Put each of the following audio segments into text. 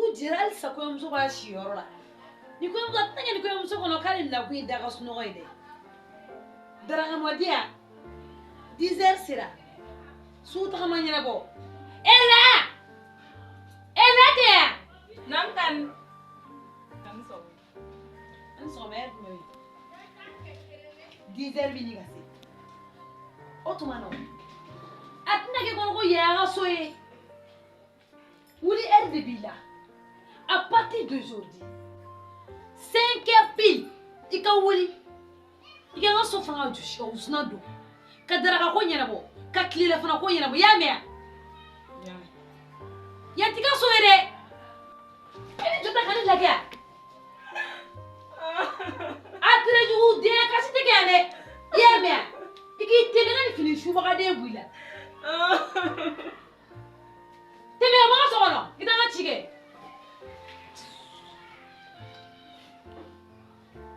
Dugu jɛra halisa kɔɲɔmuso b'a siyɔrɔ la. Ni kɔɲɔmuso a tɛna kɛ ni kɔɲɔmuso kɔnɔ k'ale nakun ye da ka sunɔgɔ ye dɛ. Daraka ma di yan. 10 heures sera. Su taga ma ɲɛnabɔ. E la! E la tɛ yan. Naam tan. An sɔgɔma. An sɔgɔma heure jumɛn ye? 10 heures bɛ ɲini ka se. O tuma na a tɛna kɛ kɔnɔ ko yan y'an ka so ye. Wuli heure de b'i la. À partir d'aujourd'hui, 5 heures pile, i ka wuli. I ka n ka so fana jɔsi ka wusulan don. Ka daraka ko ɲɛnabɔ, ka tilelafana ko ɲɛnabɔ. I y'a mɛn wa? Yan t'i ka so ye dɛ. E bɛ jɔ ta ka ne lajɛ wa? A tere jugu den kasi tɛ kɛ yan dɛ. I y'a mɛn wa? I k'i teliya ka nin fini subagaden bɔ i la. Tɛmɛ ka bɔ n ka so kɔnɔ, i taa n ka ci kɛ.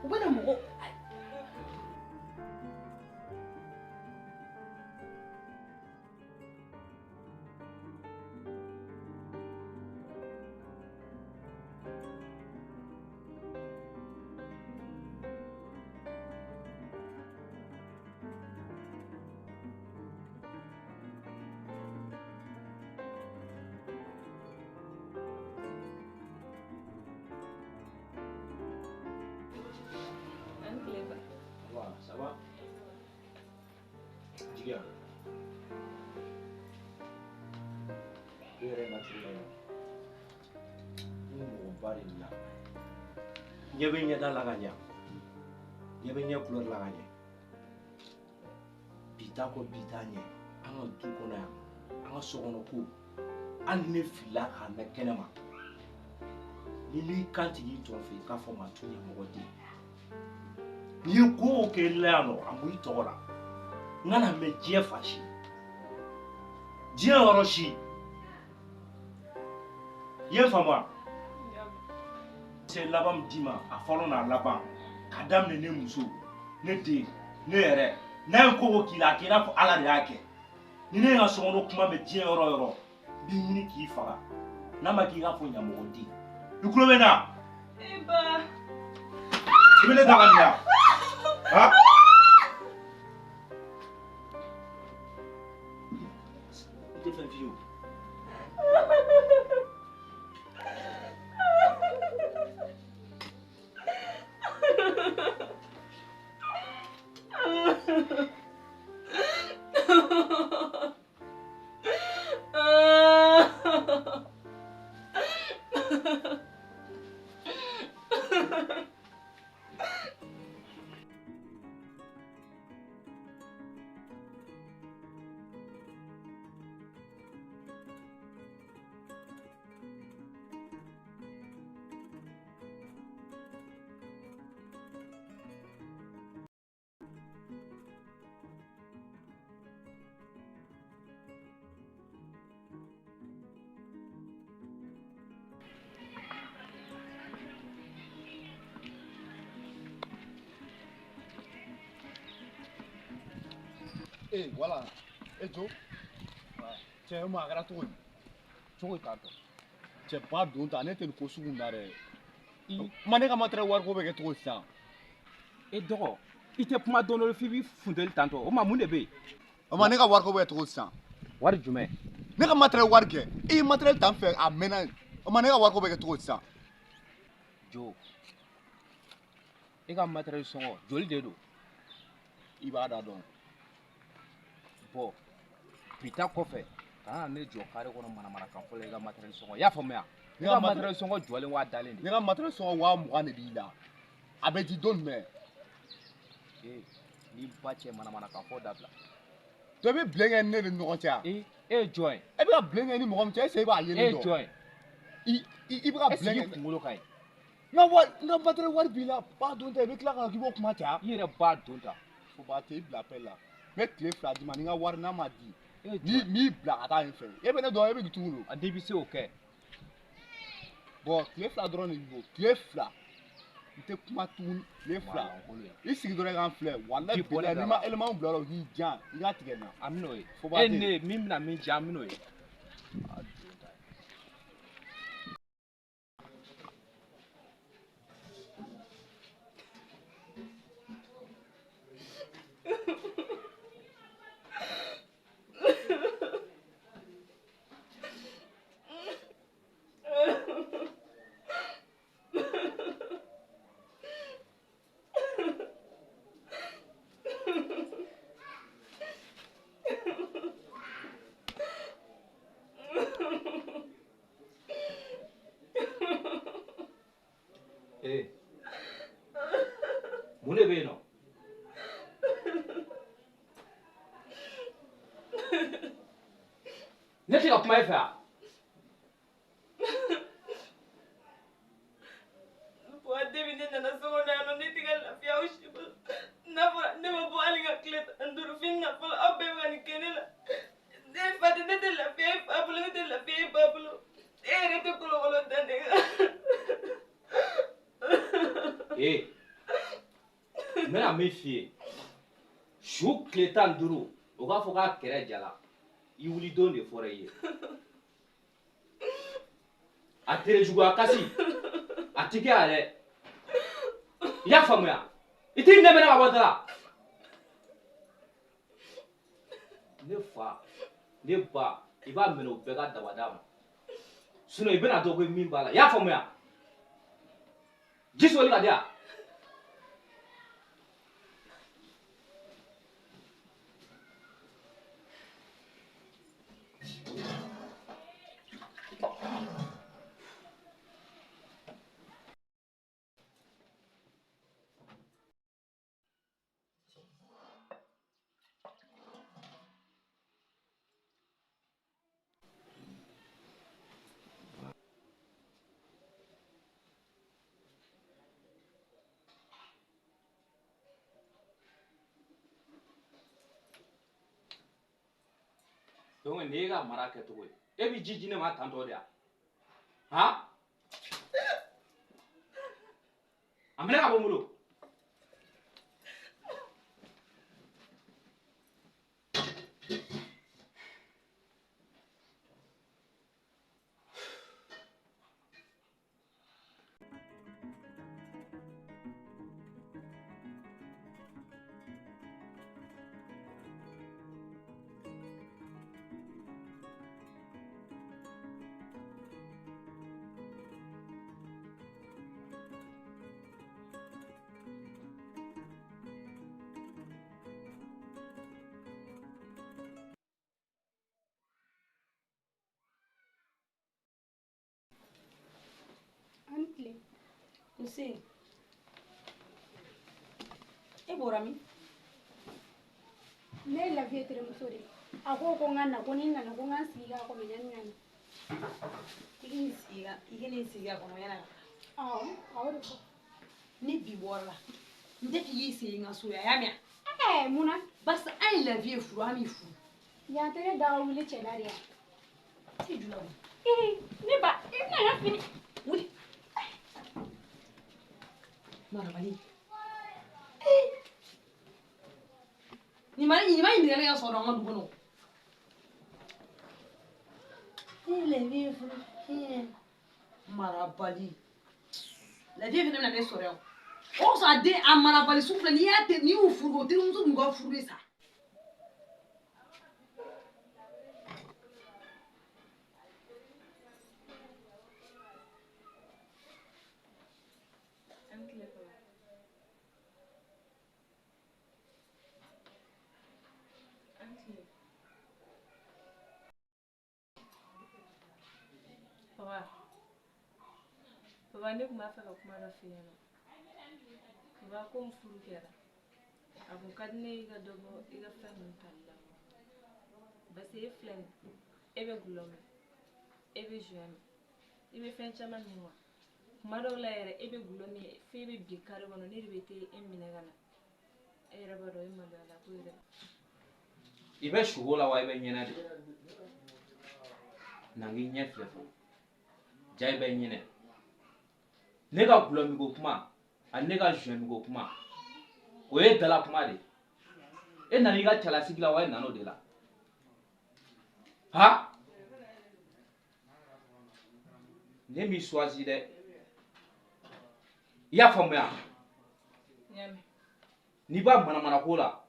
U bɛna mɔgɔ Ça va? Jigiya. E yɛrɛ na cogo la yan. N ye mɔgɔba de la. Ɲɛ bɛ ɲɛda la ka ɲa. Ɲɛ bɛ ɲɛ couleur la ka ɲɛ. Bi t'a kɔ bi t'a ɲɛ. An ka du kɔnɔ yan, an ka so kɔnɔ ko hali ne filila k'a mɛn kɛnɛ ma. Ni m'i kan tigɛ i tɔ fɛ i k'a fɔ ma tun ye mɔgɔ den. N'i ye ko o kɛ la yan nɔ a mun i tɔgɔ la. N kana mɛn diɲɛ fan si. Diɲɛ yɔrɔ si. I ye n faamu wa? Se laban min d'i ma a fɔlɔ n'a laban k'a daminɛ ne muso ne den ne yɛrɛ n'a ye ko o ko k'i la a kɛ i n'a fɔ Ala de y'a kɛ. Ni ne ye n ka sokɔnɔ kuma mɛn diɲɛ yɔrɔ o yɔrɔ n b'i ɲini k'i faga n'a ma k'i k'a fɔ ɲamɔgɔden. I tulo bɛ n na? E ba. I bɛ ne ta ka nin yan? Han? I tɛ fɛn f'i ye o. Eh, voilà. Eh, Joe. Cɛ e ma a kɛra cogo di? Cogo t'a dɔn. Cɛ ba don ta ne tɛ nin ko sugu in na dɛ. Ma ne ka matériel wariko bɛ kɛ cogo di sisan? E dɔgɔ, i tɛ kuma dɔɔni dɔɔni f'i b'i funteni tantɔ. O ma mun de bɛ yen? O ma ne ka wariko bɛ kɛ cogo di sisan? Wari jumɛn? Ne ka matériel wari kɛ. E ye matériel ta n fɛ a mɛnna. O ma ne ka wariko bɛ kɛ cogo di sisan? Jo, e ka matériel sɔngɔ joli de don? I b'a da dɔn. Bɔn, bi ta kɔfɛ kana ne jɔ kare kɔnɔ manamanakan fɔlɔ i ka matériel sɔngɔ. I y'a faamuya? Ne ka matériel sɔngɔ jɔlen waa dalen de. Ne ka matériel sɔngɔ 20,000 de b'i la. A bɛ di don jumɛn? Ee, n'i ba cɛ manamanakan fɔ dabila. Dɔ bɛ bilen kɛ ne ni ɲɔgɔn cɛ wa? Ee, e ye jɔn ye? E bɛ ka bilen kɛ ni mɔgɔ min cɛ, est ce que e b'a yelen dɔn? E ye jɔn ye? I bɛ ka bilen kɛ. Est ce que i kunkolo ka ɲi? N ka wari, n ka matériel wari b'i la, ba don ta, i bɛ tila ka na k'i b'o kuma caya. I yɛrɛ ba don ta. Fo ba tɛ i bila appel la. N bɛ tile 2 d'i ma, ni n ka wari n'a ma di. Ni m'i bila ka taa yen fɛ. E bɛ ne dɔn, e bɛ k'i tugun don. N'i bɛ se o kɛ. Bon, tile 2 dɔrɔn de b'i bolo. Tile 2. N tɛ kuma tuguni. Tile 2. I sigi dɔrɔn i ka n filɛ. Walayi bilayi, n'i ma élément bila o la, o k'i jan. I ka tigɛ n na. An bɛn'o ye. Fo ba E tɛ. ne min bɛna min diya, an bɛn'o ye. tɛ ka kuma e fɛ wa? Papa, depuis ne nana so kɔnɔ yan nɔ, ne tɛ ka lafiya aw si bolo. N'a fɔra ne ma bɔ hali ka tile 15 fini na fɔlɔ, aw bɛɛ bɛ ka nin kɛ ne la. Ne fa tɛ, ne tɛ lafiya e fa bolo, ne tɛ lafiya e ba bolo. E yɛrɛ tɛ kolokolo da ne kan. Ee, n bɛna min f'i ye, su tile 15, o k'a fɔ k'a kɛrɛ jala, i wuli don de fɔra i ye. A terejuguya kasi, a ti kɛ a yɛrɛ. I y'a faamuya? I t'i nɛmɛ ka bɔ da la. Ne fa, ne ba, i b'a minɛ o bɛɛ ka dabada ma. Sinon i bɛna dɔn ko min b'a la. I y'a faamuya? Ji soli ka di yan. Donc nin y'e ka mara kɛcogo ye. E bɛ ji di ne ma tantɔ de yan. Han? A minɛ ka bɔ n bolo. Nse, e bɔra min? Ne ye Lafiya terimuso de ye. A ko ko n ka na, ko ni n nana ko n ka n sigi k'a kɔnɔ yanni ka na. I k'i sigi a kɔnɔ yanni ka na. Awɔ, a y'o de fɔ. Ni bi bɔra la, n tɛ f'i k'i sigi n ka so yan, a y'a mɛn? Ɛɛ, mun na? Barisa an ye Lafiya furu, an m'i furu. Yan tɛ ne da ka wuli cɛ la de yan. T'i ju la o. Ee, ne ba, i bɛna n ka fini. Wuli. Marabali. Nin ma ɲininka ne ka sɔrɔ an ka du kɔnɔ. E Lafiya furu. Marabali. Lafiya fɛnɛ bɛna ne sɔrɔ yan. O kosɔn a den a marabali su filɛ, n'i y'a n'i y'u furu, o terimuso b'u ka furu de sa. Papa, papa, ne tun b'a fɛ ka kuma dɔ f'i ɲɛna. Papa, komi furu kɛra, a kun ka di ne ye i ka dɔ bɔ i ka fɛn ninnu tali la. Parce que e filɛ nin ye, e bɛ gulɔ min, e bɛ joint min, i bɛ fɛn caman min wa. Kuma dɔw la yɛrɛ e bɛ gulɔ min f'e bɛ bin kare kɔnɔ, ne de bɛ t'e minɛ ka na. E yɛrɛ b'a dɔn e maloya la ko yɛrɛ. I bɛ sugo la wa i bɛ ɲɛnɛ de? Na n k'i ɲɛ filɛ fɔlɔ. Ja i bɛ ɲinɛ. Ne ka gulɔminko kuma ani ne ka joint kuma, o ye dala kuma de ye. E nana i ka cɛlasigi la wa e nana o de la? Han? Ne m'i choisi dɛ. I y'a faamuya? N'i b'a manamana ko la,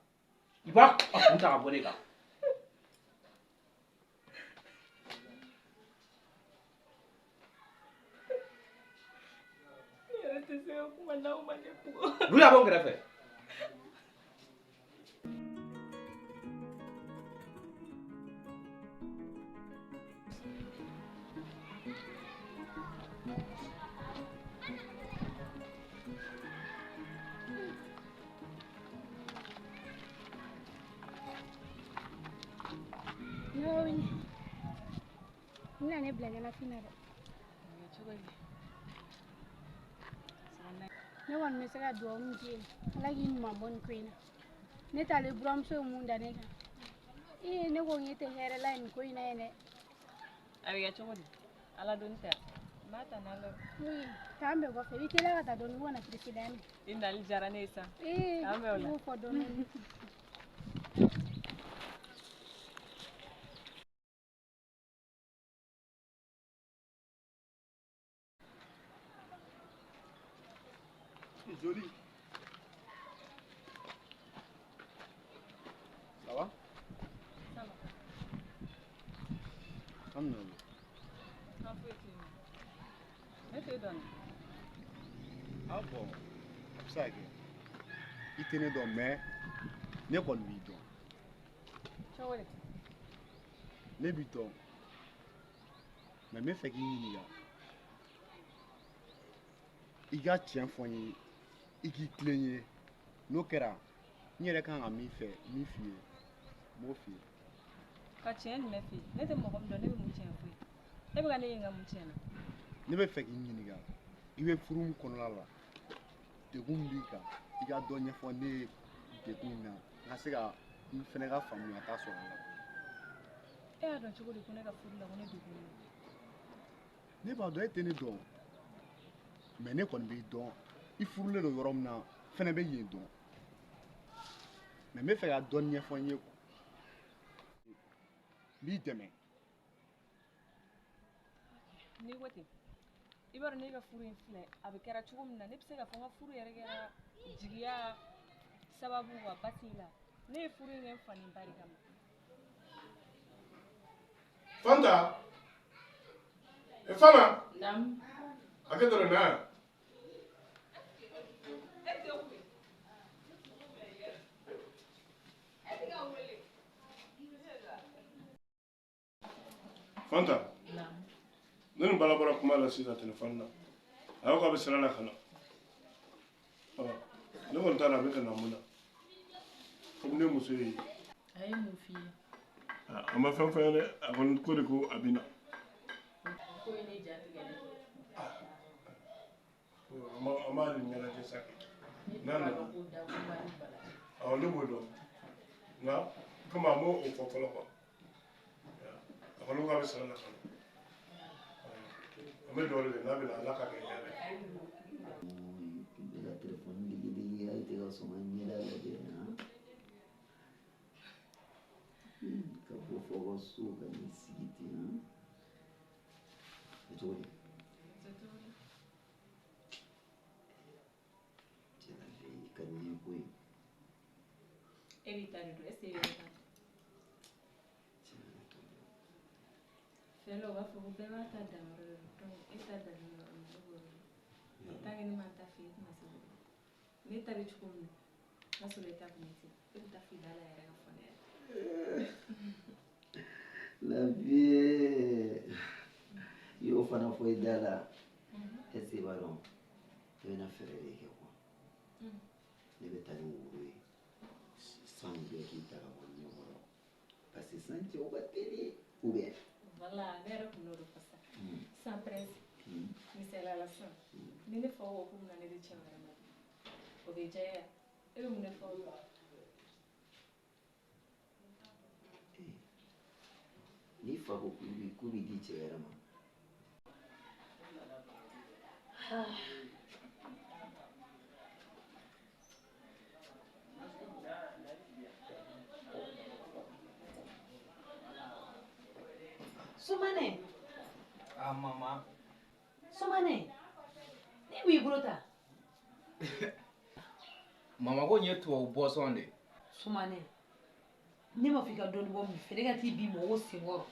i b'a kun ta ka bɔ ne kan. Wuli ka bɔ n kɛrɛfɛ. N bɛna ne bila ɲɛnafin na dɛ. Ne kɔni bɛ se ka dugawu min k'i ye, Ala k'i ɲuman bɔ nin ko in na. Ne t'ale buramuso ye mun da ne kan. Ee, ne ko n k'e tɛ hɛrɛ la nin ko in na yen dɛ. A bɛ kɛ cogo di? Ala doni tɛ. N b'a ta n'Ala ye. K'an bɛn kɔfɛ, i bɛ teliya ka taa dɔɔni, ko kana perese dɛ. I nali diyara ne ye sa. Ee, k'an bɛn o la. I b'o fɔ dɔɔni. Joli. Ça va? Ça va. An foyi tɛ yen. Ne t'e dɔn. Ah bon, a bɛ se ka kɛ. I tɛ ne dɔn mais ne kɔni b'i dɔn. Cogo di? Ne b'i dɔn mais n bɛ fɛ k'i ɲininka. I ka tiɲɛ fɔ n ye, i k'i tilen n ye. N'o kɛra, n yɛrɛ kan ka min fɛ, min f'i ye, n b'o f'i ye. Ka tiɲɛ jumɛn f'i ye? Ne tɛ mɔgɔ min dɔn, ne bɛ mun tiɲɛ f'i ye? E bɛ ka ne ɲininka mun tiɲɛ na? Ne bɛ fɛ k'i ɲininka, i bɛ furu min kɔnɔna la, degun min b'i kan, i ka dɔ ɲɛfɔ ne ye degun in na, n ka se ka n fɛnɛ ka faamuyata sɔrɔ a la. E y'a dɔn cogo di ko ne ka furu la ko ne degunnen don? Ne b'a dɔn e tɛ ne dɔn. Mais ne kɔni b'i dɔn, i furulen don yɔrɔ min na, fɛnɛ bɛ yen dɔn. Mais n bɛ fɛ ka dɔɔni ɲɛfɔ n ye quoi. N b'i dɛmɛ. N'i ko ten, i b'a dɔn ne ka furu in filɛ, a bɛ kɛra cogo min na, ne bɛ se k'a fɔ n ka furu yɛrɛ kɛra jigiya sababu wa basigi la. Ne ye furu in kɛ n fa ni n ba de kama. Fanta! E Fana! Naamu. A kɛ dɔrɔn na. Fanta. Ne ni Bala bɔra kuma la sisan telefɔni na. A ko k'a bɛ sira la ka na. Ne kɔni t'a dɔn a bɛ ka na mun na. Komi ne muso ye. A ye mun f'i ye? A ma fɛn fɔ n ye dɛ. A kɔni ko de ko a bɛ na. Ko ye ne ja tigɛ dɛ. An b'a de ɲɛnajɛ sa kɛ. N'a nana. Awɔ, ne b'o dɔn. Nka komi a m'o fɔ fɔlɔ quoi. A kɔni ko k'a bɛ sira la ka na. An bɛ dugawu de kɛ n'a bɛ na Ala k'a kɛ hɛrɛ ye. I bɛ ka telefɔni digi digi hali tɛ ka sɔn ka ɲɛda lajɛ han. Ka bɔ fɔ ka so ka n'i sigi ten han. Cogo di? Cɛ la fɛ i ka di n ye koyi. E b'i ta de dɔn, est-ce que e bɛ ne ta dɔn? Fɛn dɔ u b'a fɔ ko bɛɛ b'a ta danyɔrɔ de la, donc e ta dannen don yɔrɔ min na, ne b'o de dɔn. Tant que ne m'a ta f'i ye, e tɛna se k'o dɔn. Ne ta bɛ cogo min na, n'a sɔrɔ e ta tun bɛ ten, e bɛ taa f'i da la yɛrɛ ka fɔ ne ɲɛna. La vie, i y'o fana fɔ i da la. Est-ce que i b'a dɔn, ne bɛna fɛɛrɛ de kɛ quoi. Ne bɛ taa ni woro ye, san bɛɛ k'i ta ka bɔ ɲɛkɔrɔ. Parce que san cɛw ka teli ou bien. Voilà, ne yɛrɛ tun y'o de fɔ sisan. Sisan prince, misaliya la sisan, ni ne fa ko k'u bɛna ne di cɛ wɛrɛ ma, o bɛ diya e ye wa? E bɛ mun de fɔ o la? N'i fa ko k'u b'i di cɛ wɛrɛ ma. Sumane. Ah, maman. Sumane. Ne b'i bolo ta. Mama ko nin ye tubabu bɔsɔn de ye. Sumane. Ne ma fɔ i ka dɔɔni bɔ min fɛ, ne ka t'i bin mɔgɔw senkɔrɔ.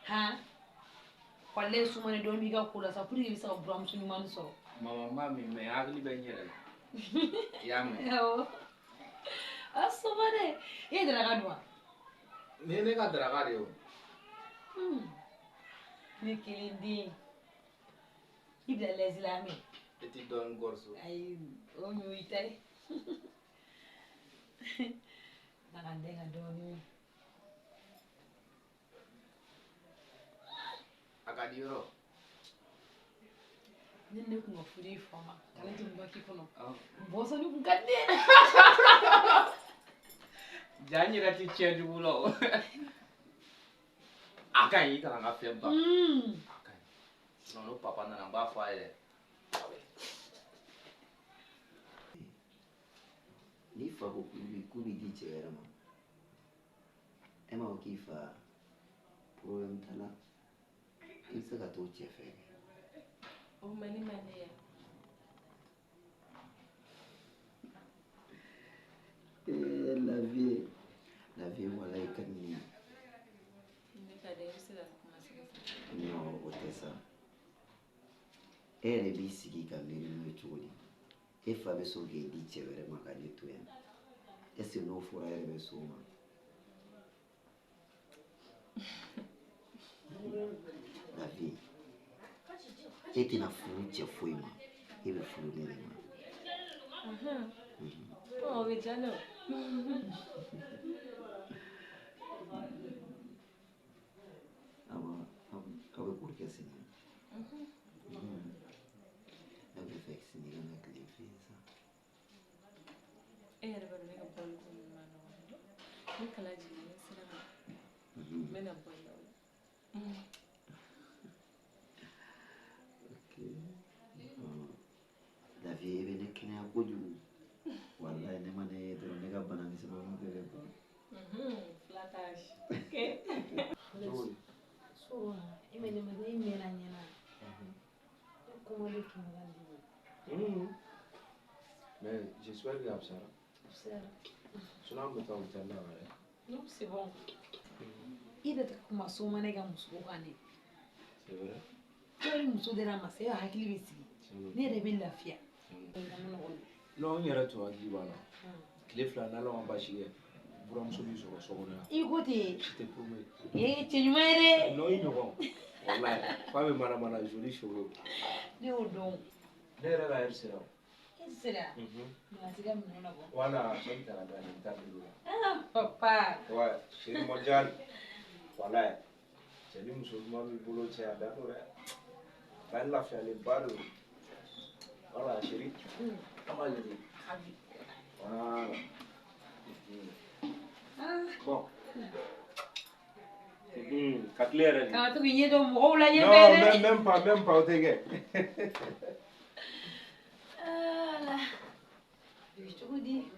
Han? Walayi Sumane dɔɔni b'i ka ko la sa pour que i bɛ se ka buramuso ɲuman sɔrɔ. Mama n b'a min mais hakili bɛ n yɛrɛ la. I y'a mɛn? Awɔ. Ah Sumane, i ye daraka dun wa? Nin ye ne ka daraka de ye o. Ne kelen den. I bila lɛsi la mɛ. E ti dɔɔni gɔriso. Ayi, o ɲɔ i ta ye. Ala ka n dɛmɛ dɔɔni. ka di yɔrɔ. Ni ne kun ka furu i fa ma, k'ale tun ba k'i kɔnɔ. Bɔsɔnni kun ka di ne ye. Ja n yɛrɛ ti tiɲɛ jugu la o. A ka ɲi, i kana n ka fɛn ban. A ka ɲi. Sinon n'o papa nana n b'a fɔ a ye dɛ. N'i fa ko k'u b'i di cɛ wɛrɛ ma, e m'a fɔ k'i fa problème t'a la, i bɛ se ka t'o cɛ fɛ kɛ. O ma ne ma ne ya. Eh, la vie walayi ka di ne ye. Ne ka di, i bɛ se ka kuma sɛgɛ fɔ. Non, o tɛ sa. E yɛrɛ b'i sigi ka miiri n'o ye cogo di? E fa bɛ sɔn k'e di cɛ wɛrɛ ma ka ne to yan. Est ce que n'o fɔra e yɛrɛ bɛ sɔn o ma? La vie, e tɛna furu cɛ foyi ma, e bɛ furu ne de ma. O bɛ diya ne o. Aw bɛ kuru kɛ sini. Ne bɛ fɛ sini ka na tile fɛ yen sa. E yɛrɛ b'a dɔn ne ka bɔli ko ninnu ma nɔgɔn. Ni kalan jiginna ni sera ka n bɛna bɔ i la o la. Ok. La vie, e bɛ ne kɛnɛya kojugu. Walayi ne ma ne ye dɔrɔn ne ka bana misɛnmaninw bɛɛ bɛ ban. Flatage. Ok. So, e mɛ ne ma ne mɛnna ɲɛna. Ne kɔngɔ de tun bɛ ka n dimi. Mais j'espère que a fisayara. Fisayara. Sinon an bɛ taa hôpital la yɛrɛ. Non, c'est bon. I yɛrɛ tɛ ka kuma Somanɛ ka muso ko kan dɛ. C'est vrai. N'o ni muso dira ma sa, e hakili bɛ sigi. Ne yɛrɛ bɛ lafiya. Non, n yɛrɛ tun hakili b'a la. Tile fila n'Ala ma baasi kɛ, buramuso b'i sɔrɔ so kɔnɔ yan. I ko ten. Je te promets. Ee, cɛ ɲuman ye dɛ. Non, i ɲɔgɔn. Walayi, f'a bɛ mana mana joli cheveux. Ne y'o dɔn. Ne yɛrɛ ka heure sera o. E sera. Nka t'i ka minɛnw labɔ. Voilà, sɔnni taara da n bɛ taa bureau la. Ah, papa. Ouais, chérie mondiale. Walayi, cɛ ni muso ɲuman b'i bolo cɛ a da don dɛ. Ba n lafiyalenba don. Voilà, chérie. An b'a lajɛ. Voilà. Bon. Ka tile yɛrɛ di. Kana to k'i ɲɛ dɔn mɔgɔw la ɲɛfɛ dɛ. Non, même pas o tɛ kɛ. Ala. A bɛ cogo di?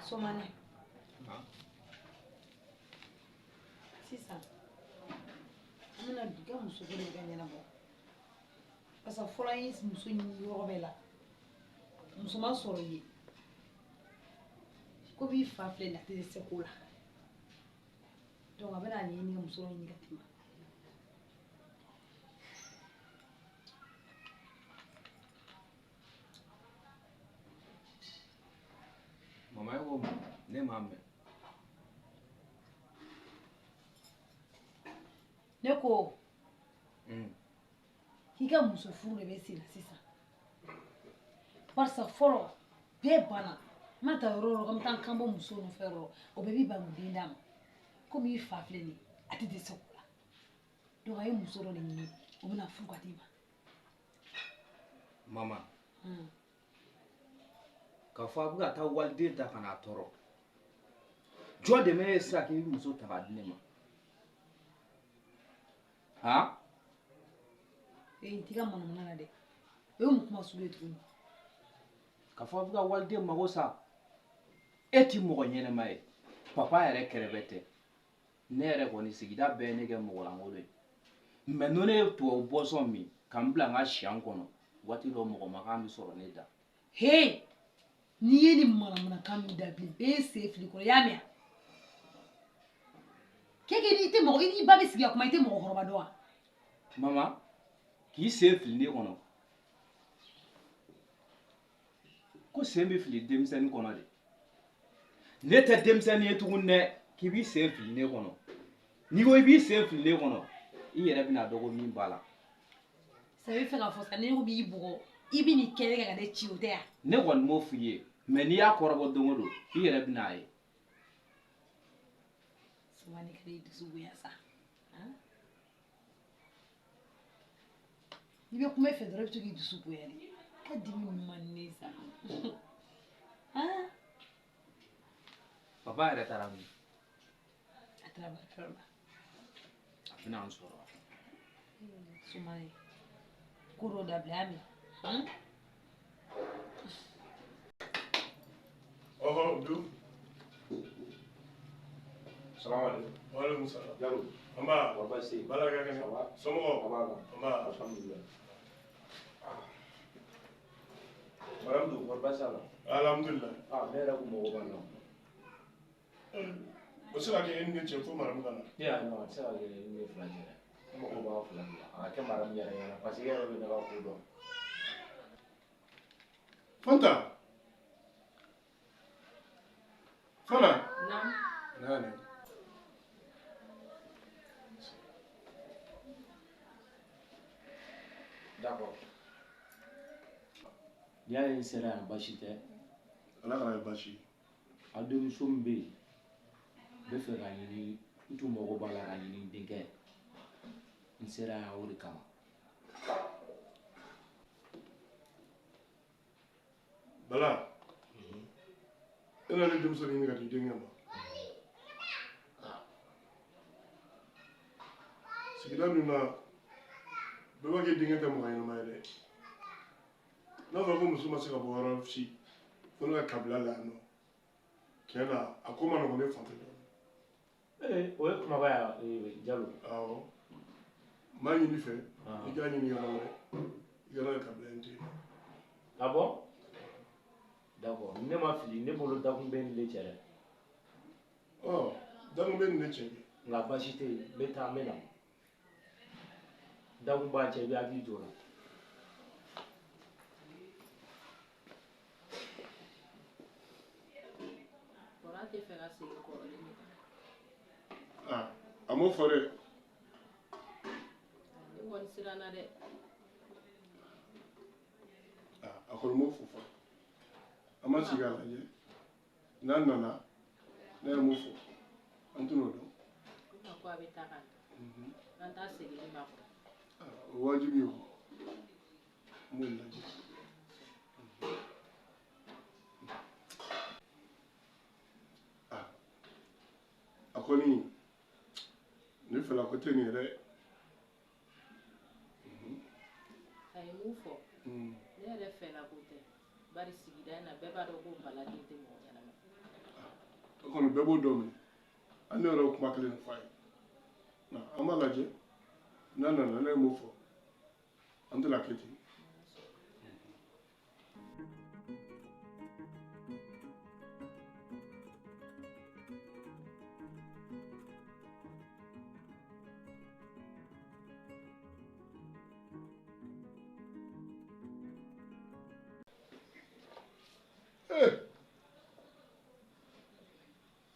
Somanɛ. Sisan an bɛna i ka muso ko de bɛ ka ɲɛnabɔ. Parce que fɔlɔ an ye muso ɲini yɔrɔ bɛɛ la. Muso ma sɔrɔ i ye. Komi i fa filɛ nin ye a tɛ dɛsɛ ko la. Donc a bɛna a ɲɛɲini ka muso dɔ ɲini ka d'i ma. Mama e ko mun? Ne m'a mɛn. Ne ko k'i ka muso furu de bɛ sen na sisan. Barisa fɔlɔ bɛɛ banna. N mana taa yɔrɔ o yɔrɔ ko n bɛ taa n kan bɔ muso nɔfɛ yɔrɔ o bɛɛ b'i ban k'u den d'a ma. Komi i fa filɛ nin ye a tɛ dɛsɛ ko la. Donc a ye muso dɔ de ɲini o bɛna furu ka d'i ma. Mama. K'a fɔ a bɛ ka taa waliden ta ka n'a tɔɔrɔ. Jɔn de bɛ ne ye sisan k'i bɛ muso ta k'a di ne ma? Han? Ee, n t'i ka manamana la dɛ. O ye mun kuma sugu ye tuguni? K'a fɔ a bɛ ka waliden mago sa. E ti mɔgɔ ɲɛnɛma ye. Papa yɛrɛ kɛrɛfɛ tɛ. Ne yɛrɛ kɔni sigida bɛɛ ye ne kɛ mɔgɔ lankolon ye. Mais n'o ne ye tubabu bɔsɔn min ka n bila n ka siyan kɔnɔ, waati dɔ mɔgɔ makan bɛ sɔrɔ ne da. He! N'i ye nin manamanakan min da bilen bɛɛ sen fili kɔrɔ i y'a mɛn k'e n'i tɛ mɔgɔ i n'i ba bɛ sigi ka kuma i tɛ mɔgɔkɔrɔba dɔn wa. Mama k'i sen fili ne kɔnɔ ko sen bɛ fili denmisɛnnin kɔnɔ de ne tɛ denmisɛnnin ye tuguni dɛ k'i b'i sen fili ne kɔnɔ n'i ko i b'i sen fili ne kɔnɔ i yɛrɛ bɛna dɔn ko min b'a la. Sa i bɛ fɛ k'a fɔ sa ne ko b'i bugɔ i bɛ nin kɛ ne kan ka ne ci o tɛ yan. Ne kɔni m'o f'i ye mɛ n'i y'a kɔrɔbɔ don o don i yɛrɛ bɛna ye. Sumani ka n'i dusu bonya sa. N'i bɛ kuma i fɛ dɔrɔn i bɛ to k'i dusu bonya de. Ka dimi ninnu man di ne ye sa. Papa yɛrɛ taara min? A taara baarakɛyɔrɔ la. A bɛna an sɔrɔ. Sumani ko dɔ dabila y'a mɛn. Ɔhɔ du. Salamu aleykum. Waaleykum salam. Jalo. Nba. Wa baasi tɛ yen. Bala ka kɛnɛ. Ça va. Somɔgɔw. A b'a kan. Nba. Alhamdulilayi. Madame Dou, kɔri baasi t'a la? Alhamdulilayi. Ah, ne yɛrɛ kun mago b'a la. O se ka kɛ e ni ne cɛ fo maramu ka na. Ne y'a dɔn a tɛ se ka kɛ e ni ne fila cɛ dɛ. Ne mago b'aw fila de la. A ka kɛ maramu yɛrɛ ɲɛna parce que e yɛrɛ bɛ ne ka ko dɔn. Fanta. Fana. Naam. Nani. D'accord. N'i y'a ye n sera yan baasi tɛ. Ala kana kɛ baasi ye. Aw denmuso min bɛ yen n bɛ fɛ ka ɲini n tun mago b'a la ka ɲini n denkɛ n sera yan o de kama. Bala. E na ne denmuso ɲini ka di denkɛ ma. Sigida ninnu na bɛɛ b'a kɛ denkɛ tɛ mɔgɔ ɲɛnama ye dɛ. N'a fɔra ko muso ma se ka bɔ yɔrɔ si fo ne ka kabila la yan nɔ tiɲɛ na a ko ma nɔgɔn ne fan fɛ dɔɔnin. Ee o ye kumaba ye Jalo. Awɔ n b'a ɲini i fɛ i k'a ɲini yɔrɔ wɛrɛ i kana kabila in to yen. Ah bon? D'accord ne ma fili ne bolo dakun bɛ nin de cɛ dɛ. Ɔ dakun bɛ nin de cɛ kɛ. Nka baasi tɛ yen n bɛ taa n bɛ na. Dakun b'an cɛ i bɛ hakili t'o la. Kɔrɔ tɛ fɛ ka segin kɔrɔlen de kan. Aa a m'o fɔ dɛ. Ne kɔni siranna dɛ. Aa a kɔni m'o fɔ fɔlɔ. An ma sigi k'a lajɛ n'a nana ne yɛrɛ m'o fɔ an tɛn'o dɔn. Komi a ko a bɛ taa ka na an t'a seginni makɔnɔ. O wajibi ye o n b'o lajɛ. A kɔni ne fɛla ko tɛ nin ye dɛ. A ye mun fɔ ne yɛrɛ fɛla ko tɛ bari sigida in na bɛɛ b'a dɔn ko Bala den tɛ mɔgɔ ɲɛnama ye. O kɔni bɛɛ b'o dɔn minɛ hali ne yɛrɛ y'o kuma kelen de fɔ a ye nka an b'a lajɛ n'a nana ne ye mun fɔ an tɛna kɛ ten.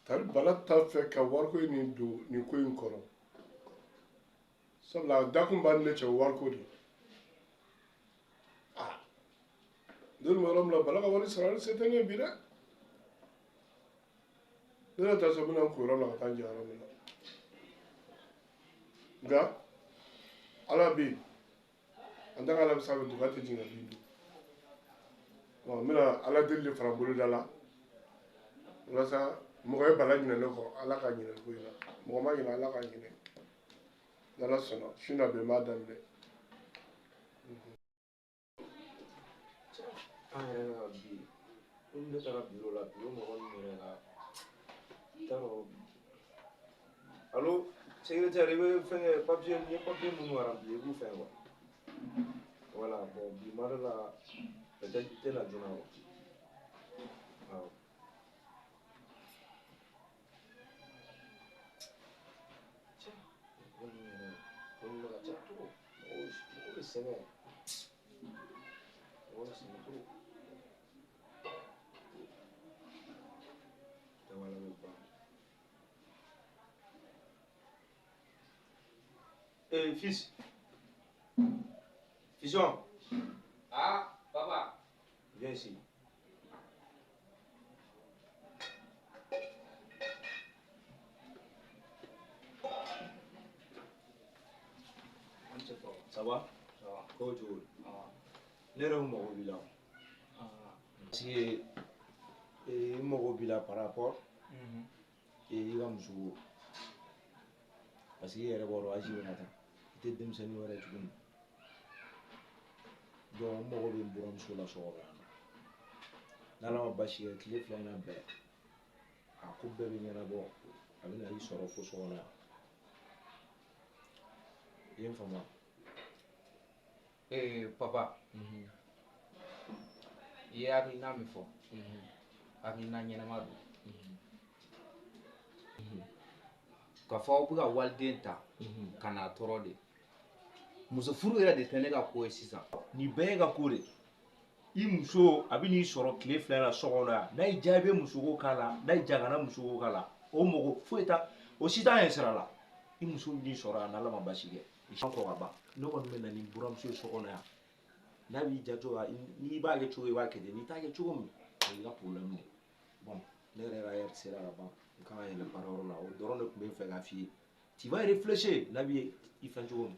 Tari Bala t'a fɛ ka wariko in nin don nin ko in kɔrɔ sabula a dakun b'a ni ne cɛ o wariko de aa ne dun bɛ yɔrɔ min na Bala ka wari sarali se tɛ ne ye bi dɛ ne yɛrɛ t'a sɔrɔ n bɛna n ko yɔrɔ min na ka taa n jɛ yɔrɔ min na nka Ala bɛ yen an tɛ Ala bɛ sanfɛ dugu tɛ jigin ka bin don n bɛna Ala deli de fara n boloda la walasa mɔgɔ ye Bala ɲinɛ ne kɔ Ala ka ɲinɛ ko in na mɔgɔ ma ɲinɛ Ala ka ɲinɛ n'Ala sɔnna su na bɛn n b'a daminɛ. An yɛrɛ ka bi komi ne taara biro la biro mɔgɔ ninnu yɛrɛ ka n t'a dɔn allo secrétaire i bɛ fɛn kɛ papier n ye papier minnu rempli i b'u fɛn quoi voilà bon bi ma dɔ la peut-être i tɛ na joona quoi. Sɛbɛ mɔgɔ bɛ sɛgɛn trop. Dawala bɛ ban. Eh, fils. Fiston. Ah, papa. Viens ici. Ça va? Ça va. Ko cogo di? Ne yɛrɛ kun mago b'i la. Parce que n mago b'i la par rapport i ka muso ko. Parce que i yɛrɛ b'a dɔn âge bɛ ka taa. I tɛ denmisɛnnin wɛrɛ tuguni. Donc n mago bɛ n buramuso la so kɔnɔ yan nɔ. N'Ala ma baasi kɛ tile 2 in na bɛɛ, a ko bɛɛ bɛ ɲɛnabɔ. A bɛ na i sɔrɔ fo so kɔnɔ yan. I ye n faamu wa? Papa, i ye hakilina min fɔ, hakilina ɲɛnama don. K'a fɔ aw bɛ ka waliden ta ka n'a tɔɔrɔ de. Muso furu yɛrɛ de tɛ ne ka ko ye sisan. Nin bɛɛ ye ka ko de. I muso a bɛ n'i sɔrɔ tile 2 la so kɔnɔ yan. N'a y'i diya i bɛ musoko k'a la, n'a y'i diya kana musoko k'a la. O mɔgɔ foyi t'a o si t'an yɛrɛ sira la. I muso bɛ n'i sɔrɔ yan n'Ala ma baasi kɛ. I kɔ ka ban. Ne kɔni bɛ na ni buramuso ye so kɔnɔ yan. N'a b'i diya cogo n'i b'a kɛ cogo i b'a kɛ ten, n'i t'a kɛ cogo min o y'i ka problème de ye. Bon, ne yɛrɛ ka heure sera ka ban, n kan ka yɛlɛ baarayɔrɔ la, o dɔrɔn de tun bɛ n fɛ k'a f'i ye. Tu vas réfléchir n'a b'i i fɛn cogo min.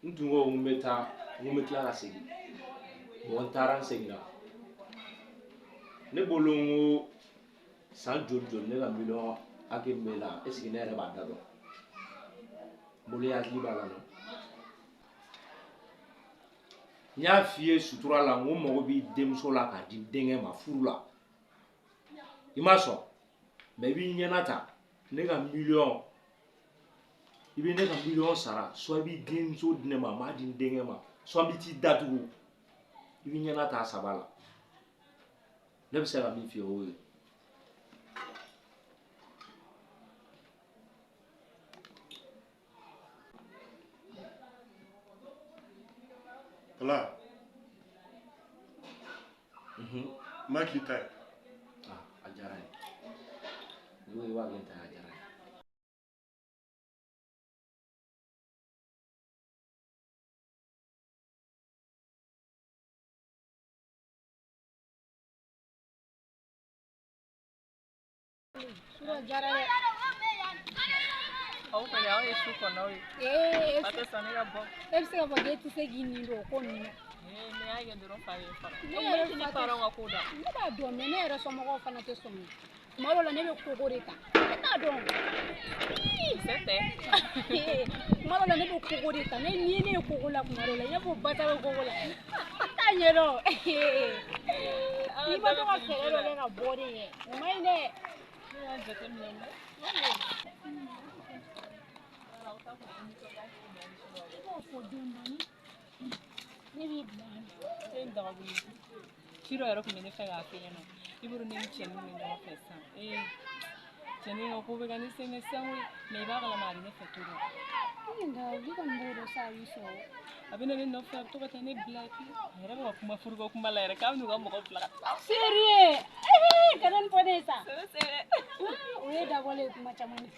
N tun ko n bɛ taa, n ko n bɛ tila ka segin. Bon, n taara n seginna. Ne bolo n ko san joli joli ne ka miliyɔn hakɛ min bɛ la, est ce que ne yɛrɛ b'a da dɔn? N bolo i hakili b'a la nɔ. N y'a f'i ye sutura la, n ko n mago b'i denmuso la k'a di n denkɛ ma furu la. I ma sɔn, mais i b'i ɲɛna ta ne ka miliyɔn. I bɛ ne ka miliyɔn sara, soit i b'i denmuso di ne ma, n b'a di n denkɛ ma, soit n bɛ t'i datugu. I b'i ɲɛna ta saba la. Ne bɛ se ka min f'i ye o ye. Bala. N b'a k'i ta ye. A diyara n ye. N'i ko i b'a kɛ n ta ye, a diyara n ye. Aw kɔni aw ye su kɔnɔw ye. Ee, fa tɛ sɔn ne ka bɔ. E bɛ se ka fɔ k'e tɛ se k'i nin don o ko ninnu na. Ee, ne y'a kɛ dɔrɔn fa bɛ n faga. Ne yɛrɛ fa tɛ parents ka ko da. Ne b'a dɔn mais ne yɛrɛ somɔgɔw fana tɛ sɔn. Tuma dɔw la ne bɛ koko de ta. Ne t'a dɔn. Kisɛ tɛ. Tuma dɔw la ne bɛ koko de ta. Ne ni ne ye koko la tuma dɔw la i n'a fɔ basa bɛ koko la. N t'a ɲɛdɔn. N'i ma to ka fɛɛrɛ dɔ kɛ ka bɔ de yɛ, o man ɲi dɛ. Ne y'a jateminɛ dɛ. I b'o fɔ don dɔɔni. Ne b'i bila yan. E ye dagabolo. Ci dɔ yɛrɛ tun bɛ ne fɛ k'a f'i ɲɛna. I b'a dɔn ne ni cɛnin bɛ ɲɔgɔn fɛ sisan. Ee, cɛnin ka ko bɛ ka ne sɛgɛn sisan koyi. Mais i b'a kalama a bɛ ne fɛ trop. I kɔni b'o dɔn sa a b'i sɔrɔ. A bɛ na ne nɔfɛ, a bɛ to ka taa ne bila et puis a yɛrɛ bɛ ka kuma furuko kuma la yɛrɛ k'a bɛ n'u ka mɔgɔ bila ka taa. Sérieux? Ee, kana nin fɔ ne ye sa. Sɛbɛ sɛbɛ. O ye dabɔlen ye kuma caman na.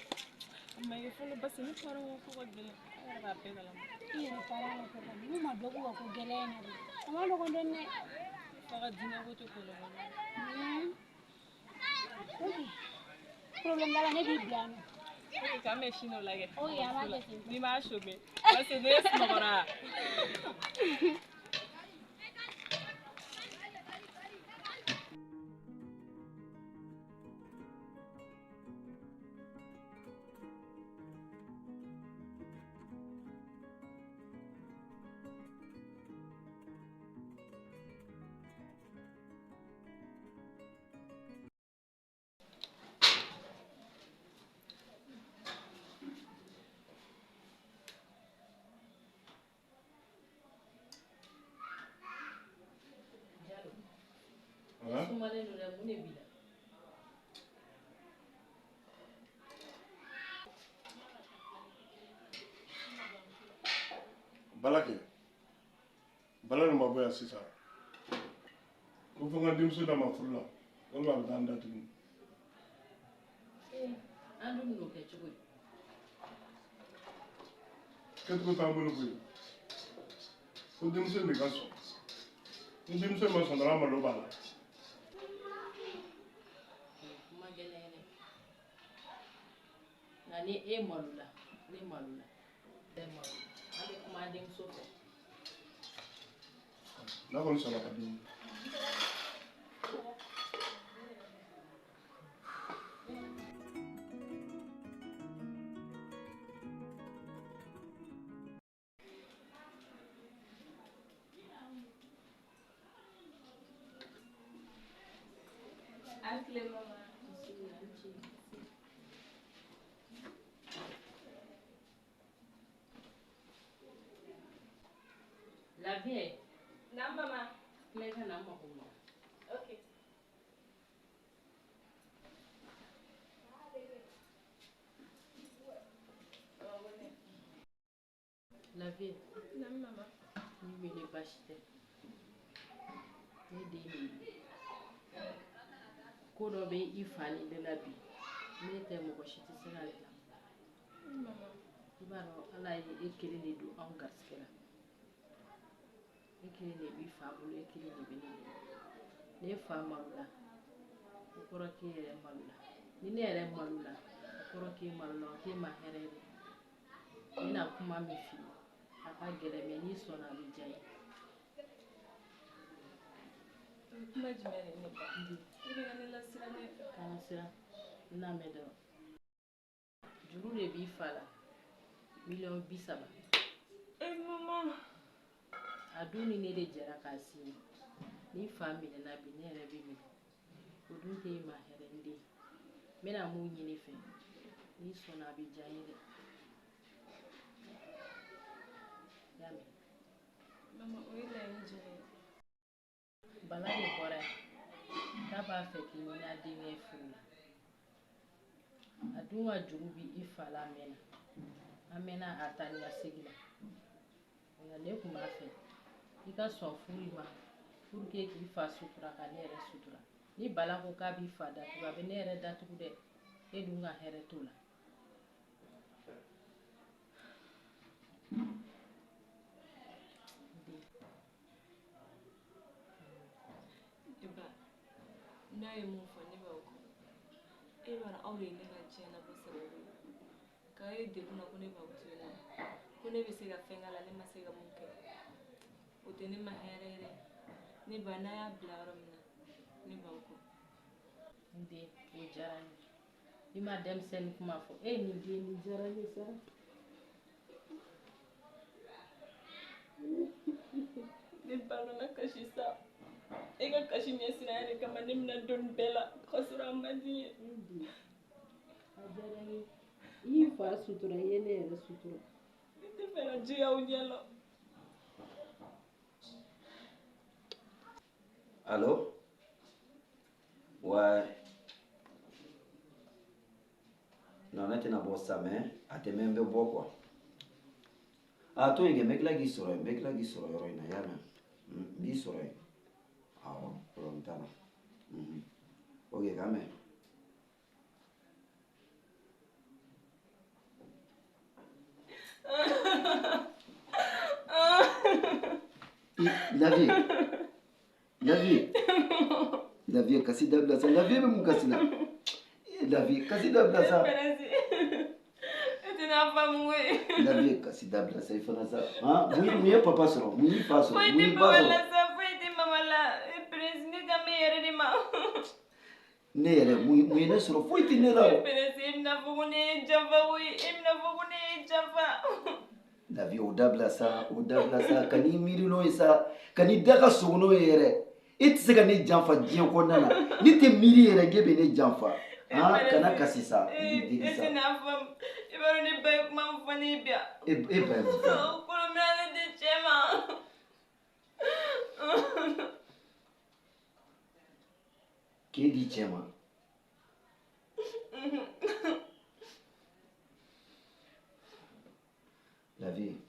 Mais fɔlɔ parce que ne parents ko ka gɛlɛn. E yɛrɛ b'a bɛɛ kalama. I yɛrɛ parents ka ko ka gɛlɛn. N'u ma dɔ k'u ka ko gɛlɛn in na de. A ma nɔgɔn dɔɔni dɛ. Fa ka diinɛ ko tɛ ko nɔgɔn. Ok. Problème t'a la, ne b'i bila yan nɔ. Ok, k'an bɛn sini o la kɛ. Ok, an b'a kɛ ten. N'i m'a chopé parce que ne sunɔgɔra. Sumalen don dɛ, mun de b'i la? Bala kɛ Bala de ma bɔ yan sisan ko fo n ka denmuso d'a ma furu la walima a bɛ taa n da tuguni. An dun bɛn'o kɛ cogo di? Kɛcogo t'an bolo koyi, ko denmuso in de ka sɔn, ni denmuso in ma sɔn dɔrɔn an malo b'a la. Kuma gɛlɛn ye dɛ, nka ni e malola ne malola e malola, an bɛ kuma an denmuso fɛ. N'a kɔni sɔnna ka di. La vieille. Non, maman. Mais ça n'a pas pour moi. Ok. La vieille. Non, maman. Ni wele baasi tɛ. Ne den de ye. Ko dɔ bɛ i fa ni ne la bi. Ne tɛ mɔgɔ si tɛ se ka dilan. Maman. I b'a dɔn Ala ye e kelen de don anw garisɛgɛ la. E kelen de b'i fa bolo, e kelen de bɛ ne bolo. Ne fa malola, o kɔrɔ k'e yɛrɛ malola. Ni ne yɛrɛ malola, o kɔrɔ k'e malola, o t'e ma hɛrɛ ye dɛ. N bɛna kuma min f'i ye, a ka gɛlɛn mɛ n'i sɔnna a bɛ diya n ye. Kuma jumɛn de ne ba? I bɛ ka ne lasiran dɛ. Kana siran, n lamɛn dɔrɔn. Juru de b'i fa la, 30 miliyɔn. Eh maman. A dun ni ne de jɛra k'a signé. Ni fa minɛna bi, ne yɛrɛ bɛ minɛ. O dun tɛ e ma hɛrɛ n den. N bɛna mun ɲini i fɛ, n'i sɔnna a bɛ diya n ye dɛ. I y'a mɛn? Maman, o ye laɲini jumɛn ye? Bala de bɔra yan k'a b'a fɛ k'i ɲini a denkɛ furu la. A dun ka juru bi i fa la a mɛnna. An mɛnna a taa ni ka segin la. Nka ne tun b'a fɛ i ka sɔn furu in ma pour que k'i fa sutura ka ne yɛrɛ sutura. Ni Bala ko k'a b'i fa datugu, a bɛ ne yɛrɛ datugu dɛ. E dun ka hɛrɛ t'o la. Ne ba, n'a ye mun fɔ ne b'aw kɔ. E b'a dɔn aw de ye ne ka diɲɛlabɔ sababu ye. K'aw ye degun na ko ne b'aw to yen nɔ. Ko ne bɛ se ka fɛn k'a la, ne ma se ka mun kɛ. O tɛ ne ma hɛrɛ ye dɛ. Ne ba, n'a y'a bila yɔrɔ min na, ne b'aw kɔ. N den, o diyara n ye. I ma denmisɛnnin kuma fɔ. E nin den nin diyara n ye sa. Ne ba nana kasi sa. E ka kasi ɲɛsiranya de kama ne bɛna don nin bɛɛ la k'a sɔrɔ a man di n ye. N den, a diyara n ye. I y'i fa sutura, i ye ne yɛrɛ sutura. Ne tɛ fɛ ka juguya aw ɲɛ la. Allô? Ouais. Non, ne tɛna bɔ sisan mais a tɛ mɛn n bɛ bɔ quoi. A to yen kɛ, n bɛ tila k'i sɔrɔ yen, n bɛ tila k'i sɔrɔ yɔrɔ in na, i y'a mɛn? N b'i sɔrɔ yen. Awɔ, problème t'a la. Ok, k'an bɛn. Lavi, Lavi, Lavi, kasi dabila sa, Lavi bɛ mun kasi la? Lavi, kasi dabila sa. E tɛna faamu koyi. Lavi, kasi dabila sa, i fana sa. Han, mun ye papa sɔrɔ? Mun y'i fa sɔrɔ? Foyi Mun tɛ y'i ba papa sɔrɔ? la sa, foyi tɛ mama la. E Prince, ne kan bɛ yɛrɛ de ma. Ne yɛrɛ, mun ye ne sɔrɔ? Foyi tɛ ne la o. Prince, e bɛna fɔ ko ne ye janfa koyi. E bɛna fɔ ko ne ye janfa. Lavi, o dabila sa, o dabila sa, ka n'i miiri n'o ye sa, ka n'i da ka sogo n'o ye yɛrɛ. E tɛ se ka ne janfa diɲɛ kɔnɔna na. Ne tɛ miiri yɛrɛ k'e bɛ ne janfa. Han, kana kasi sa, n b'i deli E sa. tɛna faamu. I b'a dɔn ne ba ye kuma min fɔ ne ye bi yan. E ba ye mun fɔ? O kolo minɛ ne di cɛ ma. K'e di cɛ ma. Lavi,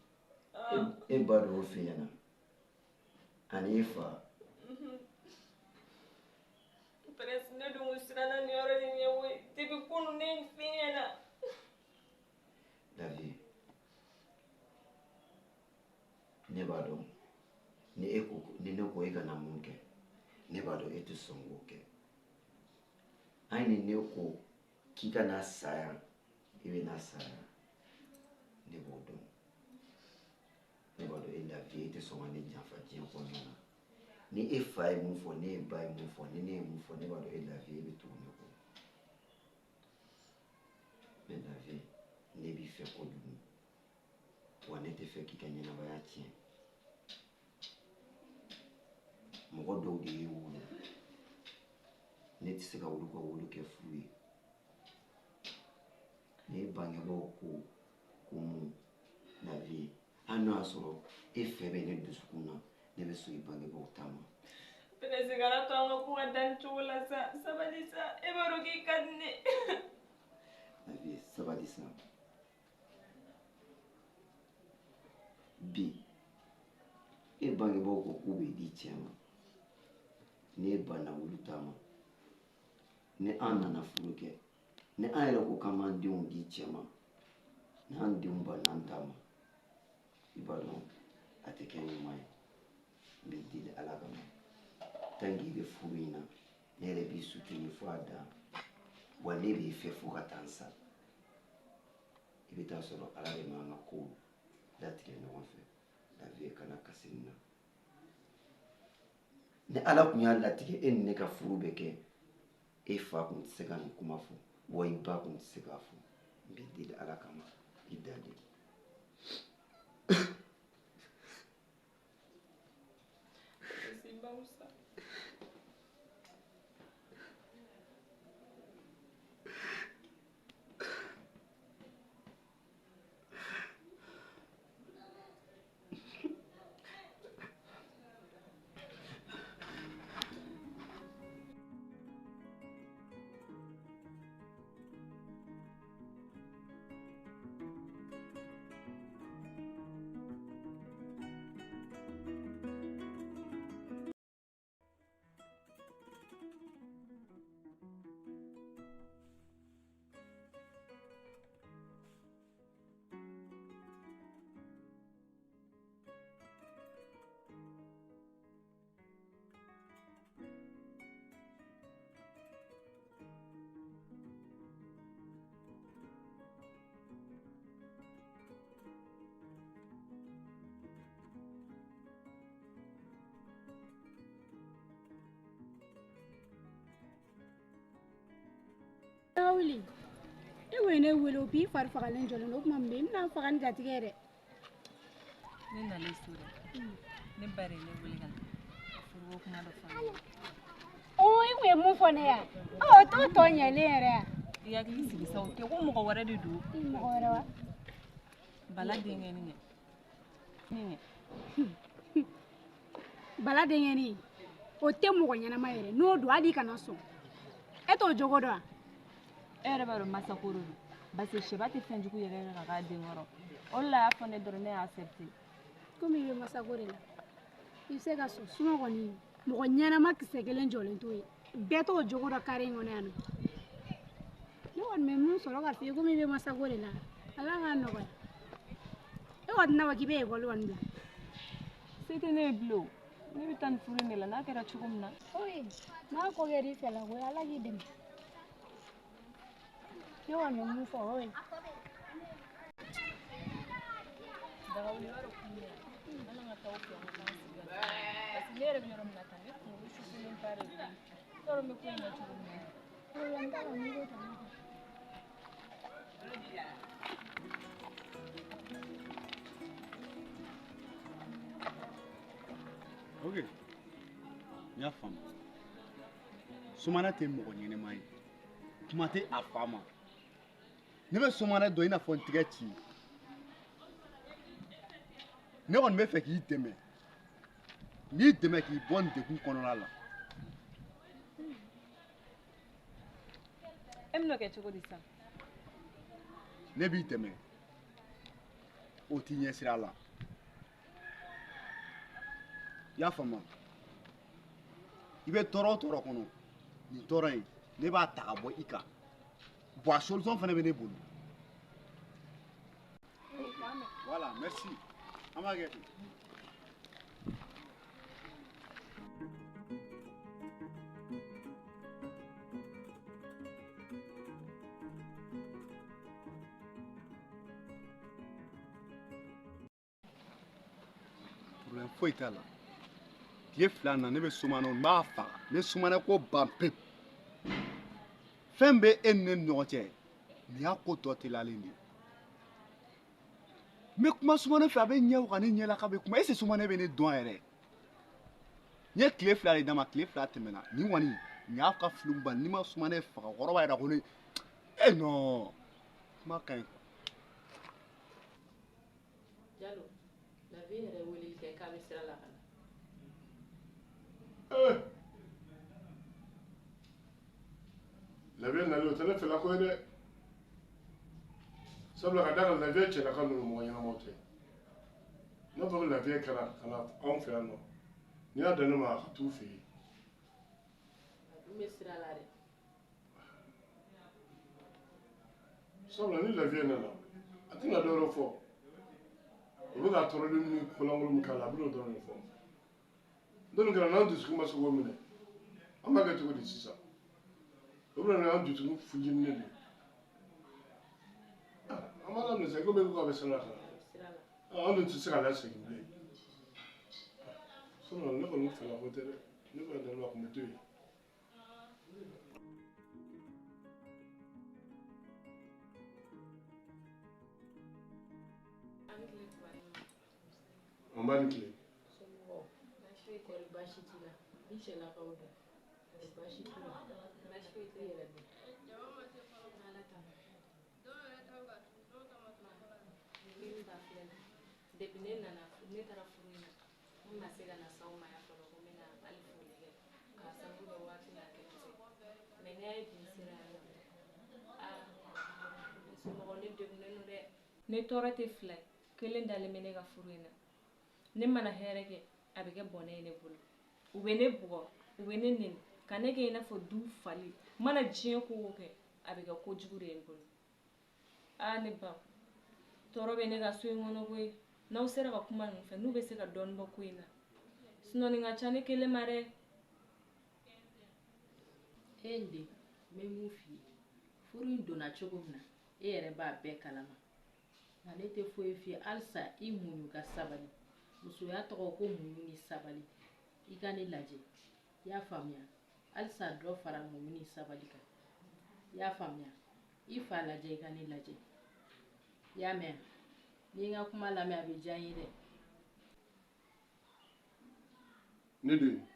e ba de y'o f'i ɲɛna ani e fa. Prince, ne dun kun siranna nin yɔrɔ de ɲɛ koyi. Depuis kunun ne ye nin f'i ɲɛna. Lavi, ne b'a dɔn ni e ko ni ne ko e kana mun kɛ, ne b'a dɔn e tɛ sɔn k'o kɛ. Hali ni ne ko k'i kana sa yan, i bɛ na sa yan. Ne b'o dɔn. Ne b'a dɔn e Lavi, e tɛ sɔn ka ne janfa diɲɛ kɔnɔna na. Ni e fa ye mun fɔ, ne ye ba ye mun fɔ, ni ne ye mun fɔ, ne b'a dɔn e Lavi, e bɛ tugu ne kɔ. Mais Lavi, ne b'i fɛ kojugu. Wa ne tɛ fɛ k'i ka ɲɛnamaya tiɲɛ. Mɔgɔ dɔw de y'e wolo. Ne tɛ se ka olu ka wolo kɛ fu ye. Ne bangebaaw ko ko mun Lavi, hali n'o y'a sɔrɔ e fɛ bɛ ne dusukun na, ne bɛ sɔn i bangebaaw ta ma. Prince, kana to an ka ko ka da nin cogo la sa. Sabali sa. E b'a dɔn k'i ka di ne. Lavi, sabali sa. Bi, e bangebaaw ko k'u b'i di cɛ ma. N'e banna olu ta ma, ni an nana furu kɛ, ni an yɛrɛ ko k'an b'an denw di cɛ ma, n'an denw banna an ta ma, i b'a dɔn a tɛ kɛ ɲuman ye. N b'i deli Ala kama, tant que i bɛ furu in na, ne yɛrɛ b'i soutenir fo a dan, wa ne b'i fɛ fo ka taa n sa. I bɛ taa sɔrɔ Ala de m'an ka kow latigɛ ɲɔgɔn fɛ. Lavi, kana kasi nin na. Ni Ala kun y'a latigɛ e ni ne ka furu bɛ kɛ, e fa kun tɛ se ka nin kuma fɔ, wa i ba kun tɛ se k'a fɔ. N b'i deli Ala kama, i da de. Prince, bamusa. Wuli e ko ne wele o b'i fari fagalen jɔlen don o tuma mun bɛ yen i bɛna n faga ni jatigɛ ye dɛ. Ne nalen so dɛ, ne ba de ye ne wele ka na furuko kuma dɔ fɔ ne ye. Ɔ i kun ye mun fɔ ne ye wa? Ɔ t'o tɔ ɲɛlen yɛrɛ ya. I hakili sigi sa, o tɛ ko mɔgɔ wɛrɛ de don. Mɔgɔ wɛrɛ wa? Bala denkɛnin kɛ. Bala denkɛnin o tɛ mɔgɔ ɲɛnama yɛrɛ, n'o don hali i kana sɔn. E t'o jogo dɔn wa? E yɛrɛ b'a dɔn masako de don, parce que sɛba tɛ fɛn jugu yɛrɛ yɛrɛ ka k'a den kɔrɔ. O de la a y'a fɔ ne dɔrɔn ne y'a accepté. Komi i bɛ masako de la, i bɛ se ka sɔn. Sinon kɔni mɔgɔ ɲɛnama kisɛ kelen jɔlen t'o ye. Bɛɛ t'o jogo dɔn kare in kɔnɔ yan nɔ. Ne kɔni bɛ mun sɔrɔ ka f'i ye, komi i bɛ masako de la, Ala k'a nɔgɔya. E kɔni tɛna fɔ k'i bɛ ekɔli kɔni bila. Se tɛ ne ye bilen o. Ne bɛ taa nin furu in de la, n'a kɛra cogo min na. Oye, n'a ko kɛra i fɛ la koyi, Ala k'i dɛmɛ. Ne kɔni bɛ mun fɔ o ye. Dagawuli b'a dɔn kun bɛ yan. An ka taa o fɛ an ka taa an sigi ka parce que ne yɛrɛ bɛ yɔrɔ min na tan, ne kunkolo susulen ba de don. N t'a dɔn n bɛ ko in kɛ cogo min na. Problème t'a la, n'i ko tan. Ok, n y'a faamu. Sumana tɛ mɔgɔ ɲɛnɛma ye, kuma tɛ a fa ma. Ne bɛ Sumana dɔn i n'a fɔ n tɛgɛ ci. Ne kɔni bɛ fɛ k'i dɛmɛ, n b'i dɛmɛ k'i bɔ nin degun kɔnɔna la. E bɛn'o kɛ cogo di sisan? Ne b'i dɛmɛ. O t'i ɲɛ sira la. I y'a faamu? I bɛ tɔɔrɔ o tɔɔrɔ kɔnɔ, nin tɔɔrɔ in ne b'a ta ka bɔ i kan. Bon, a solution fana bɛ ne bolo. Voilà, merci. An b'a kɛ ten. Problème foyi t'a la. Tile fila na ne bɛ Sumano, n b'a faga. N bɛ Sumano ko ban pewu. Fɛn bɛ e ni ne ni ɲɔgɔn cɛ, nin y'a ko tɔ teliyalen de ye. N bɛ kuma Sumano fɛ, a bɛ ɲɛ waga ne ɲɛ la k'a bɛ kuma. Est ce que Sumano bɛ ne dɔn yɛrɛ? N ye tile fila de d'a ma, tile fila tɛmɛna. Nin kɔni, nin y'a ka filimu ban. N'i ma Sumano faga, o kɔrɔ b'a jira ko ne. Eh non, kuma ka ɲi. Jalo, la vie yɛrɛ weleli kɛ k'a bɛ sira la ka na. Lafiya nali o tɛ ne fɛla ko ye dɛ. Sabula ka d'a kan lafiya cɛlaka ninnu mɔgɔ ɲɛnamaw tɛ. N'a fɔ ko lafiya kɛra ka na anw fɛ yan nɔ, n'i y'a dan ne ma a ka t'u fɛ yen. A dun bɛ sira la dɛ. Sabula ni lafiya nana, a tɛna dɔ wɛrɛ fɔ. O bɛ ka tɔɔrɔli ni kolankolon min k'a la, a bɛn'o dɔrɔn de fɔ. N'o kɛra n'an dusukun ma se k'o minɛ, an b'a kɛ cogo di sisan? O bɛna n'an dusukun funteni de ye. An b'a daminɛ sisan komi e ko k'a bɛ sira la ka na. An dun tɛ se k'a lasegin bilen. Sinon ne kɔni fɛla ko tɛ dɛ. Ne kɔni dalen a kun bɛ to yen. An b'a ni tile. Kɔri baasi t'i la? I cɛlakaw dun? Baasi t'u la? Baasi foyi t'u yɛrɛ dun? Ala ta. Ne ba filɛ nin ye. Depuis ne nana, ne taara furu in na, n ma se ka na s'aw ma yan fɔlɔ ko n bɛna hali foli kɛ k'a sababu kɛ waati n'a kɛcogo ye. Mais n'i y'a ye bi n sera yan nɔ, aa ne somɔgɔw ne degunnen don dɛ. Ne tɔɔrɔ tɛ fila ye, kelen dalen bɛ ne ka furu in na. Ne mana hɛrɛ kɛ, a bɛ kɛ bɔnɛ ye ne bolo. U bɛ ne bugɔ, u bɛ ne neni, ka ne kɛ i n'a fɔ du fali. N mana diɲɛ ko o ko kɛ, a bɛ kɛ kojugu de ye n bolo. Aa ne ba, tɔɔrɔ bɛ ne ka so in kɔnɔ koyi. N'aw sera ka kuma ninnu fɛ, n'u bɛ se ka dɔɔnin bɔ ko in na. Sinon nin ka ca ne kelen ma dɛ. E n den, n bɛ mun f'i ye? Furu in donna cogo min na, e yɛrɛ b'a bɛɛ kalama. Nka ne tɛ foyi f'i ye halisa i muɲu ka sabali. Musoya tɔgɔ ko muɲu ni sabali. I ka ne lajɛ. I y'a faamuya? Halisa dɔ fara muɲu ni sabali kan. I y'a faamuya? I fa lajɛ, i ka ne lajɛ. I y'a mɛn? N'i ye n ka kuma lamɛn a bɛ diya n ye dɛ. Ne den.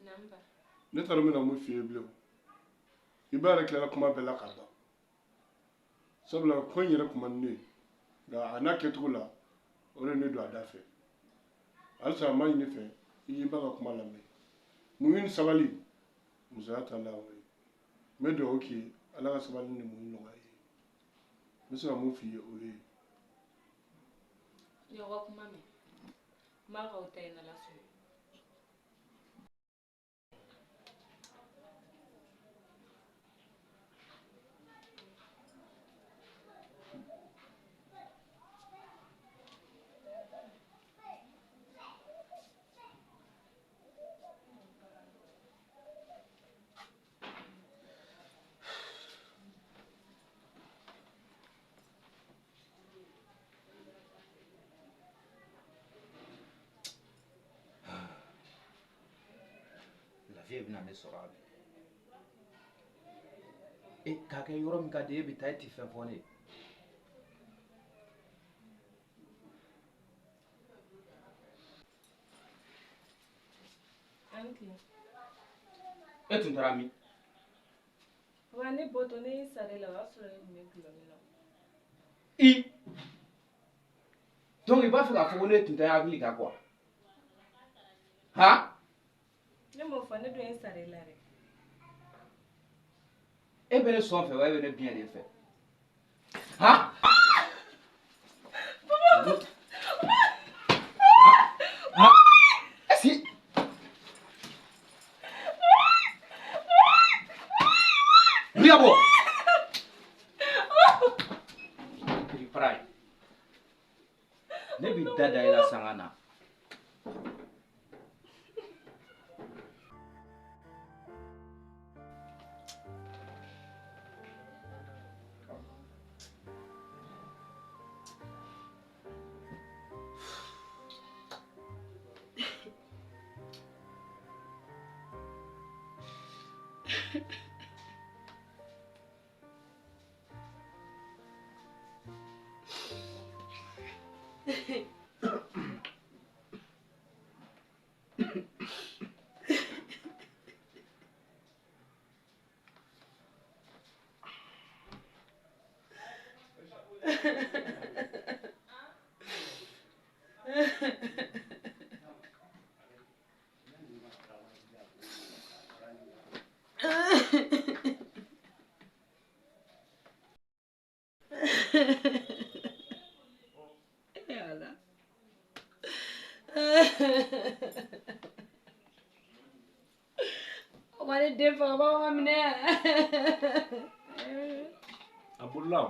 Naamu ba. Ne t'a dɔn n bɛna mun f'i ye bilen. I ba yɛrɛ tilala kuma bɛɛ la ka ban. Sabula ko in yɛrɛ kun man di ne ye. Nka a n'a kɛcogo la, o de ye ne don a da fɛ. Halisa n b'a ɲini fɛ i y'i ba ka kuma lamɛn. Muɲu ni sabali, musoya ta la o ye. N bɛ dugawu k'i ye, Ala ka sabali ni muɲu nɔgɔya i ye. N bɛ se ka mun f'i ye o ye. N y'aw ka kuma mɛn. N b'a k'aw ta ye n'Ala sɔnna. Lafiya bɛna ne sɔrɔ a bi. E k'a kɛ yɔrɔ min ka di e bɛ taa e tɛ fɛn fɔ ne ye. E tun taara min? Papa ne bɔtɔ ne ye sare la o y'a sɔrɔ ne tun bɛ gulɔ min na. I donc i b'a fɛ k'a fɔ ko ne tun tɛ hakili kan quoi? Han? Ne m'o fɔ, ne dun ye sare la dɛ. E bɛ ne sɔn fɛ wa e bɛ ne biɲɛ de fɛ? Han? Han? Si. Wuli ka bɔ. Piripara ye. Ne b'i da da i la sanga na. O ma ne den faga baw ma minɛ. A bolila o.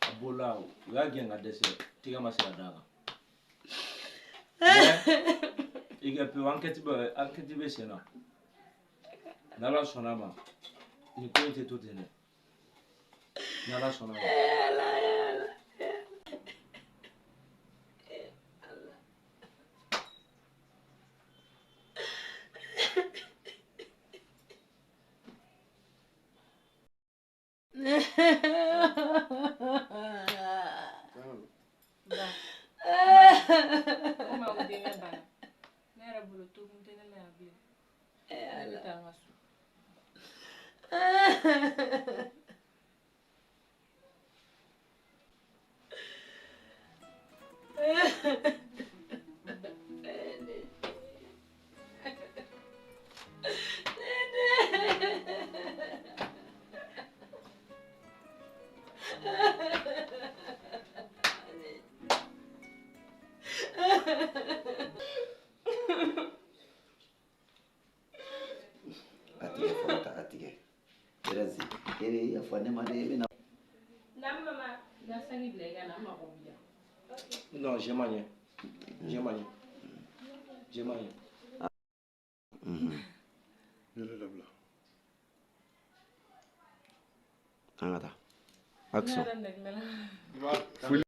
A bolila o. U y'a gɛn ka dɛsɛ. Tigɛ ma se ka d'a kan. I ka pewu enquête bɛ sen na. N'Ala sɔnna a ma, nin ko in tɛ to ten dɛ. N'Ala sɔnna a ma. Ba, komi aw denkɛ banna, ne yɛrɛ bolo to kun tɛ ne la yan bilen. Ne bɛ taa n ka so. A tigɛ fɔlɔ ta a tigɛ. Thérèse, e bɛ yafa ne ma dɛ, e bɛ na. Naamu mama. I ka sanni bila i ka na, n mago b'i la. Non, j'ai manié. J'ai manié. J'ai manié. Yɛlɛ dabila. An ka taa. Ne Action. yɛrɛ nɛgɛ la. Foli.